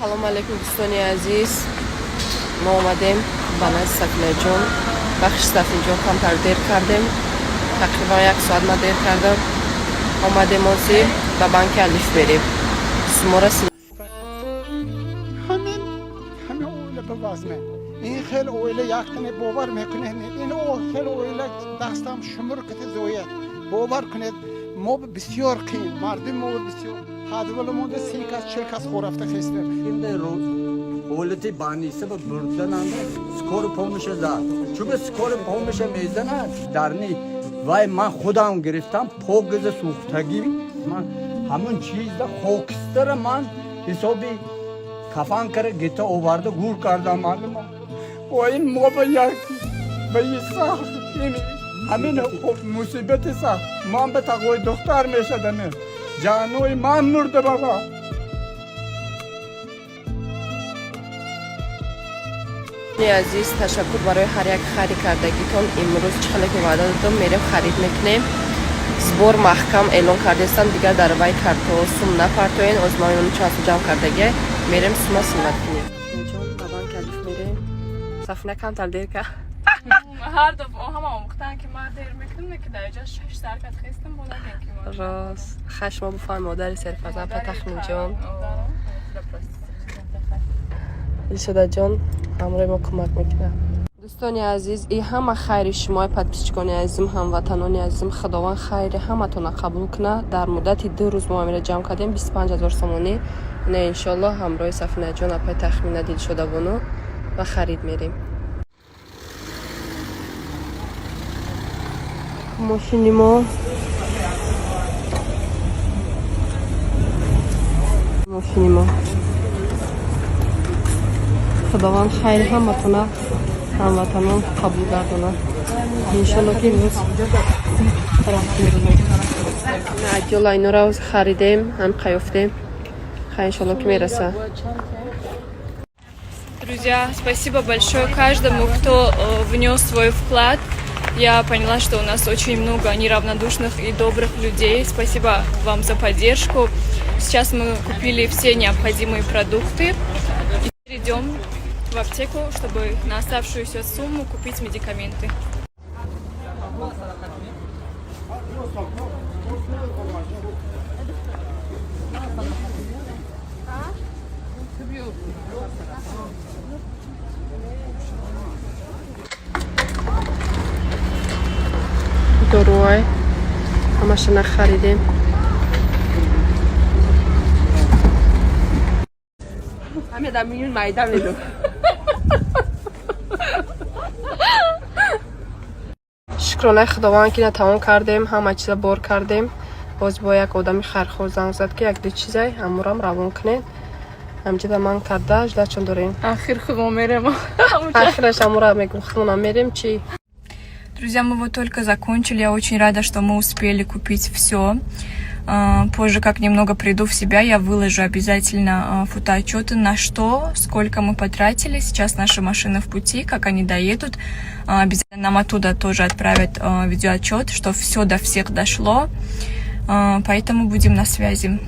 Салому алейкум, дӯстони азиз. Мо омадем ба назди Сафинаҷон. Бахши Сафинаҷон, камтар дер кардем, тақрибан як соат ма дер кардам. Омадем, озир ба банки Алиф мерем, сумора. Ҳамин ҳама оила ба вазме ин хел оила яктане, бовар мекунед, ин хел оила дастам шумур кати зояд. Бовар кунед, мо бисёр қиин, мардуми мо бисёр ҳадвала монда, 30 кас, 40 кас хорафта хестем. Инде рӯз ҳолати больница ба бурдананда, скорый помощь а зад. Чуба скорый помощь а мезанад дарни вай, ман худам гирифтам, погиза сӯхтагӣ. Ман ҳамун чизда хокистара ман ҳисоби кафан кара гета оварда гур кардам. Маълума ва ин мо ба як ба и сахт ҳамин мусибати сахт. Ман ба тағои духтар мешадаме, ҷанои ман мурда баба. Азиз, ташаккур барои ҳар як харид кардагитон. Имрӯз чӣ хеле ки ваъда додам, мерем, харид мекунем. Сбор маҳкам эълон кардастам, дигар дар вай карто сум напартоен. Озмоён чанд сум ҷамъ кардагия, мерем, сума симат кунем. Ҷон, ба банки Алиф мерем. Сафина камтар дер кард. Ҳар дафъа ҳама омӯхтан, ки ман дер мекунам, ки дар ҷа 6 саркат хестам, бо нагем ки ман. Рост, хашмо буфаҳм, модари серфарзанд, па Тахминҷон, Дилшодаҷон ҳамроҳи мо кӯмак мекунад. Дӯстони азиз, и ҳама хайри шумои, подписчикони азизм, ҳамватанони азизм. Худованд хайри ҳаматона қабул кунад. Дар муддати 2 рӯз мо амира ҷамъ кардем 25 000 сомонӣ. Не, иншоаллоҳ, ҳамроҳи Сафинаҷон, апай Тахмина, Дилшодабону ва харид мерем. Мошини мо, мошини мо. Худованд хайри ҳаматона, ҳамватанон, қабул гардонад. Иншолло, ки имрӯз рафтем. Адёла инора харидем, ҳам қаёфтем. Хай, иншолло, ки мераса. Друзья, спасибо большое каждому, кто внес свой вклад. Я поняла, что у нас очень много неравнодушных и добрых людей. Спасибо вам за поддержку. Сейчас мы купили все необходимые продукты. И идем в аптеку, чтобы на оставшуюся сумму купить медикаменты. Доруай ҳамаша нахаридем. Ҳаме дар миён майда меду. Шукронаи Худованд, ки на тамом кардем, ҳама чиза бор кардем. Боз бо як одами хайрхоҳ занг зад, ки як ду чизай ҳамурам равон кунед. Ҳамҷида ман карда ждачон дорем. Ахир худмо мерем. Ахираш ҳамура мегум, худмонам мерем чи. Друзья, мы вот только закончили. Я очень рада, что мы успели купить все. Позже, как немного приду в себя, я выложу обязательно фотоотчеты, на что, сколько мы потратили. Сейчас наша машина в пути, как они доедут. Обязательно нам оттуда тоже отправят видеоотчет, что все до всех дошло. Поэтому будем на связи.